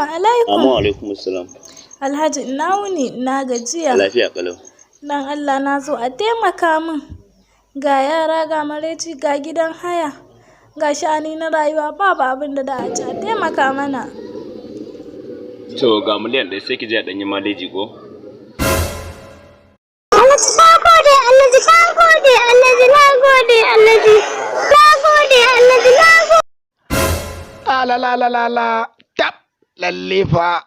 alaikum. Amma alaikum assalam. Alhaji, ina wuni, ina gajiya? Lafiya kalau. Dan Allah na zo a taimaka min. Ga yara, ga maraici, ga gidan haya. Ga sha'ani na rayuwa, babu abin da da a ci, a taimaka mana. To ga miliyan 1, sai ki je a ɗanyi maleji ko? Alhaji, na gode, Alhaji, na gode, Alhaji, na gode, Alhaji, na gode, Alhaji, na gode. La la la la la, tab, lalle fa.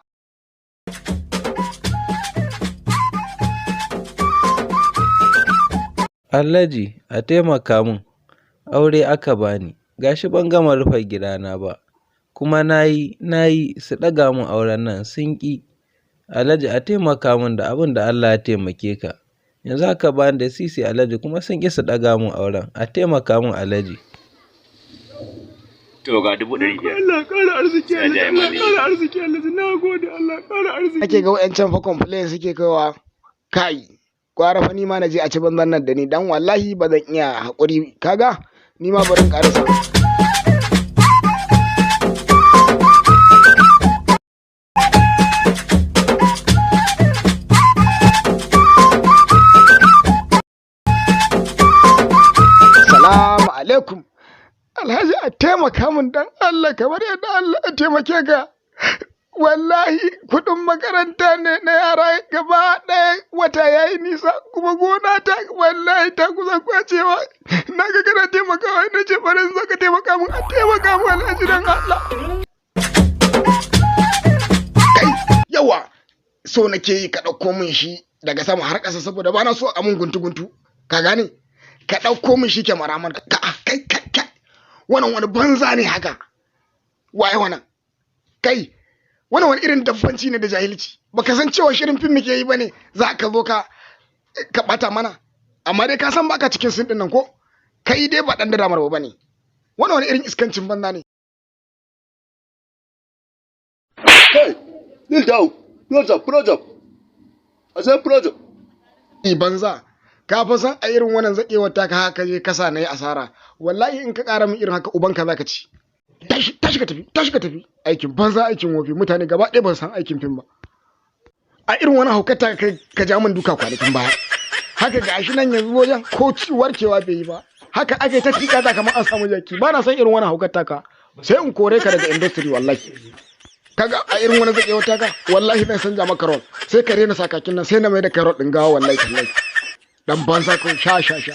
Alhaji, a taimaka min, aure aka bani, ga shi ban gama rufe gidana ba, kuma na yi na yi su ɗaga min auren nan sun ƙi. Alhaji, a taimaka min da abin da Allah ya taimake ka. Yanzu haka bani da sisi, Alhaji, kuma sun ƙi su ɗaga min auren. A taimaka min, Alhaji. To ga 500,000. Allah ƙara arziki. Sai a je a yi Allah maleji. ƙara arziki, Alhaji, na gode, Allah ƙara arziki. Ake ga wayancan fa complain suke kaiwa, kai gwara fa ni ma na je a ci banzan nan da ni, dan wallahi ba zan iya haƙuri, kaga ni ma barin ƙarasa. Salamu alaikum. Alhaji, a taimaka min dan Allah kamar yadda Allah ya taimake ka. Wallahi kuɗin makaranta ne na yara gaba ɗaya, wata ya yi nisa, kuma gona ta wallahi ta kusa kwacewa. Na ga kana taimakawa, na ce bari in zo ka taimaka min, a taimaka min, Alhaji, dan Allah. Kai yawa, so nake yi ka ɗauko min shi daga sama har ƙasa, saboda ba na so a mun guntu-guntu. Ka gane? Ka ɗauko min shi kyamaraman ka. Kai kai kai, wannan wani banza ne haka? Waye wannan? Kai, wannan wani irin dabbanci ne da jahilci? Baka san cewa shirin fim muke yi bane? Za ka zo ka bata mana, amma dai ka san baka cikin scene din nan, ko kai dai ba dan da damar ba bane. Wannan wani irin iskancin banza ne? Hey, kneel down. Close up, close up. I said close up. Ni banza, ka fa san a irin wannan zakewar taka haka je kasa na yi asara. Wallahi in ka ƙara min irin haka, ubanka zaka ci. Tashi, tashi ka tafi, tashi ka tafi. Aikin banza, aikin wofi, mutane gaba ɗaya ban san aikin fim ba. A irin wani haukata ka ja min duka kwanakin baya haka, ga shi nan yanzu wajen ko warkewa bai yi ba, haka ake ta tika ta kamar an samu jaki. Ba na san irin wani haukata ka, sai in kore ka daga industry wallahi. Kaga a irin wani zakewar taka, wallahi zan sanja maka role, sai ka rena sakakin nan, sai na mai da kai role ɗin gawa, wallahi tallahi. Dan banza ko sha sha sha.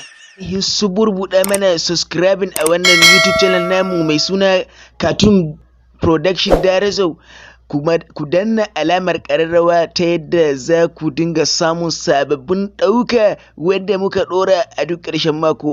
Su burbuɗa mana subscribing a wannan YouTube channel namu mai suna Cartoon Production Darazo, kuma ku danna alamar ƙararrawa ta yadda za ku dinga samun sababbin ɗauka wadda muka ɗora a duk ƙarshen mako.